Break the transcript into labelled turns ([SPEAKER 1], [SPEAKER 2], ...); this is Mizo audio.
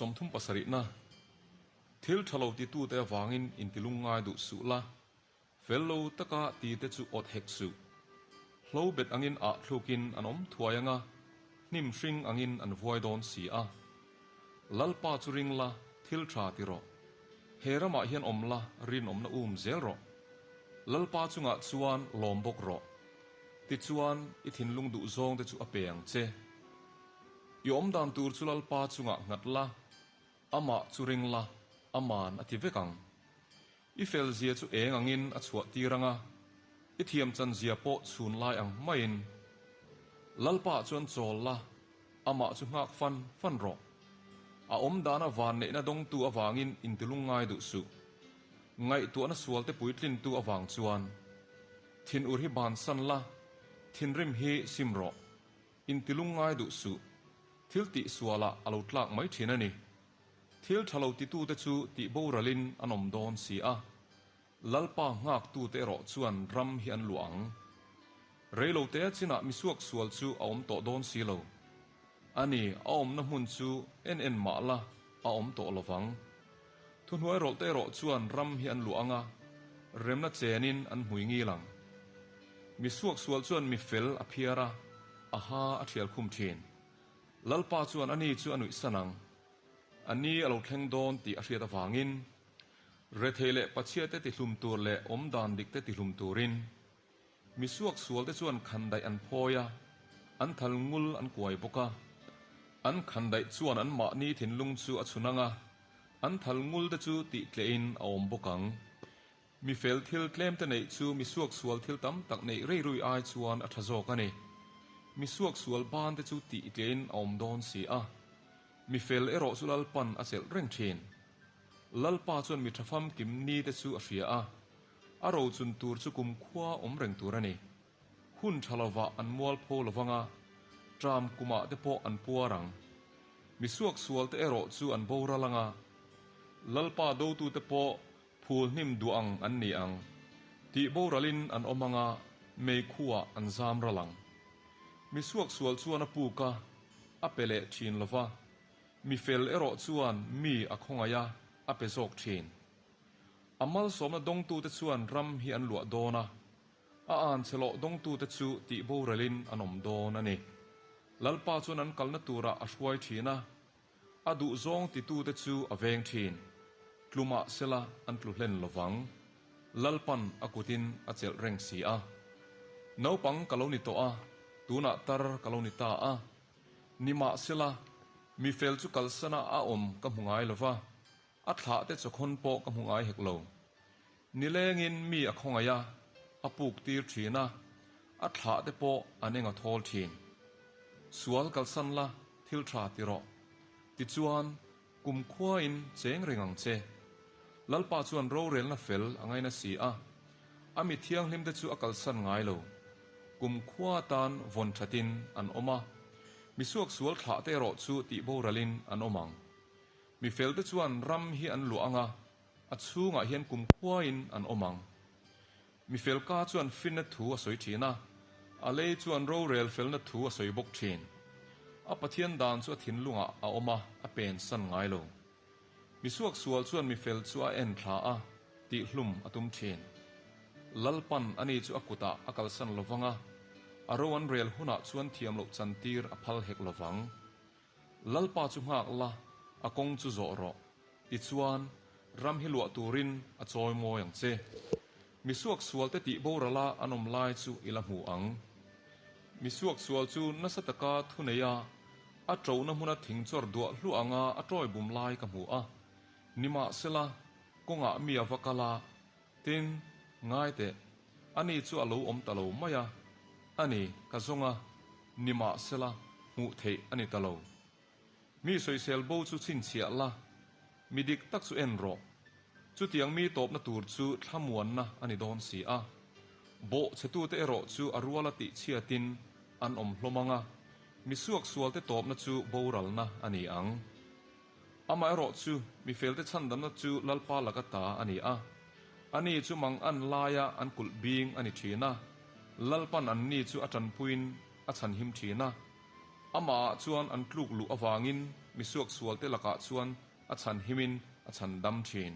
[SPEAKER 1] 30 na, Thil tha lo titute avangin intilung ngai duh suh la, fel lo taka tite chu awt hek suh. Hlo bet angin ah thlukin an awm thuai anga, hnim hring angin an vuai dawn si a. Lalpa chu ring la, thil tha ti rawh. He ramah hian awm la, rinawmna um zel rawh. Lalpa chungah chuan lawm bawk rawh. Tichuan, i thinlung duh zawng te chu a pe ang che. I awm dan tur chu Lalpa chungah nghat la, amah chu ring la, aman a ti vek ang. I fel zia chu eng angin a chhuah tir ang a, i thiam chan zia pawh chhun lai ang maiin. Lalpa chuan chawl la, amah chu nghak fan fan rawh. A awm dana van neihna dawngtu avangin intilung ngai duh suh. Ngaihtuahna sualte puitlintu avang chuan thinur hi bansan la, thinrim hi sim rawh. Intilung ngai duh suh. Thil tih sualah a lo tlak mai thin a ni. Thil tha lo titute chu tih boralin an awm dawn si a, Lalpa nghaktute erawh chuan ram hi an luah ang. Reilote chinah misuak sual chu a awm tawh dawn si lo. A ni, a awmna hmun chu en en mah la a awm tawh lovang. Thuhnuai rawlhte erawh chuan ram hi an luah ang a, remna chenin an hmui ngil ang. Misuak sual chuan mi fel a phiar a, a ha a thial khum thin. Lalpa chuan ani chu a nuihsan ang. A ni a lo thleng dawn tih a hriat avangin, rethei leh pachhiate tihlum tur leh awmdan dikte tihlum turin, Misuak sualte chuan khandaih an phawi a, an thal ngul an kuai bawk a. An khandaih chuan anmahni thinlung chu a chhun ang a, an thal ngulte chu tihtlehin a awm bawk ang. Mi fel thil tlemte neih chu misuak sual thil tam tak neih rei rui ai chuan a tha zawk a ni. Misuak sual bante chu tihtlehin a awm dawn si a, mi fel erawh chu Lalpan a chelh reng thin. Lalpa chuan mi tha famkim nite chu a hria a, A rochun tur chu kumkhua awm reng tur a ni. Hun tha lovah an mualpho lovang a, tram kumah te pawh an puar ang. Mi suaksual te erawh chu an boral ang a, Lalpa dotute pawh phul hnim duh ang an ni ang. Tih boralin an awm ang a, meikhuah an zam ral ang. Mi suaksual chuan a puk a, a pe leh thin lova, mi fel erawh chuan mi a khawngaih a, a pe zawk thin. A malsawmna dawngtute chuan ram hi an luah dawn a, a anchhe lawh dawngtute chu tih boralin an awm dawn a ni. Lalpa chuan an kalna turah a hruai thin a, a duhzawng titute chu a veng thin. Tlu mah sela an tlu hlen lovang. Lalpan a kutin a chelh reng si a. Naupang ka lo ni tawh a, tunah tar ka lo ni ta a. Nimahsela, mi fel chu kalsana a awm ka hmu ngai lova. A thlah te chawkhawn pawh ka hmu ngai hek lo. Nilengin mi a khawngaih a, a puk tir thin a, a thlah te pawh an eng a thawl thin. Sual kalsan la, thil tha ti rawh. Tichuan, kum khuain cheng reng ang che. Lalpa chuan rorelna fel a ngaina si a, a mi thianghlim te chu a kalsan ngai lo. Kum khua atan vawn thatin an awm a, misuak sual thlah te erawh chu tih boralin an awm ang. Mi felte chuan ram hi an luah ang a, a chhungah hian kumkhuain an awm ang. Mi fel ka chuan finna thu a sawi thin a, a lei chuan rorel felna thu a sawi bawk thin. A Pathian dan chu a thinlungah a awm a, a pen san ngai lo. Mi suaksual chuan mi fel chu a en thla a, tihhlum a tum thin. Lalpan ani chu a kutah a kalsan lovang a, a ro an rel hunah chuan thiam loh chantir a phal hek lovang. Lalpa chu nghak la, a kawng chu zawh rawh. Tichuan, ram hi luah turin a chawi mawi ang che. Mi suaksualte tih borala an awm lai chu i la hmu ang. Mi suaksual chu nasa taka thu nei a, a ṭohna hmuna thing chawr duah hluah anga a ṭawi bum lai ka hmu a. Nimahsela, kawngah mi a va kal a, tin, ngai teh, ani chu a lo awm ta lo mai a. A ni, ka zawng a, nimahsela, hmuh theih a ni ta lo. Mi sawisel bo chu chhinchhiah la, mi dik tak chu en rawh. Chutiang mi tawpna tur chu thlamuanna a ni dawn si a. Bawh chhetute erawh chu a ruala tihchhiatin an awm hlawm ang a, mi suaksualte tawpna chu boralna a ni ang. Amaherawh chu, mi felte chhandamna chu Lalpa laka ta a ni a. Ani chu mang an laia an kulh bing a ni thin a, Lalpan anni chu a tanpuiin a chhanhim thin a. Amahah chuan an tluk luh avangin mi suaksualte lakah chuan a chhanhimin a chhandam thin.